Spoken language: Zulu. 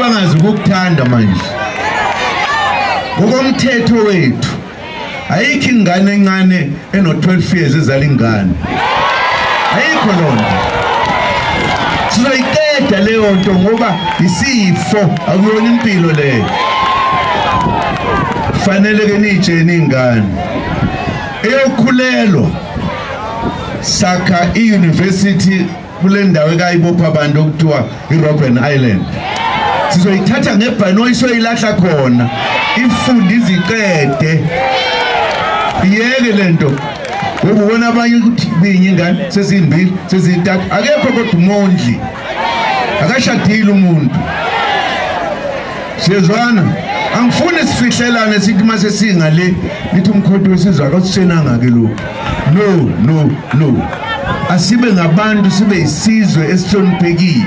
Abangazi ukukuthanda manje. Ngokomthetho wethu ayikho ingane encane eno-12 years ezala ingane, ayikho loo nto. Sizoyiqeda leyo nto ngoba isifo, akuyona impilo leyo. Fanele ke niyitshene ingane eyokhulelwa. Sakha i-university kule ndawo ekayibopha abantu okuthiwa i-Robben Island. Sizoyithatha ngebhanoyi soyilahla khona, ifunde iziqede, iyeke lento, ngoba ubona abanye ukuthi binye ingane sezimbili, sezintathu, akekho kodwa umondli, akashadile umuntu. Siyezwana? Angifuni sifihlelane, sithi mase singale nithi uMkhonto weSizwe akasitshenanga ke lokhu. No, no, no, asibe ngabantu, sibe isizwe esihloniphekile.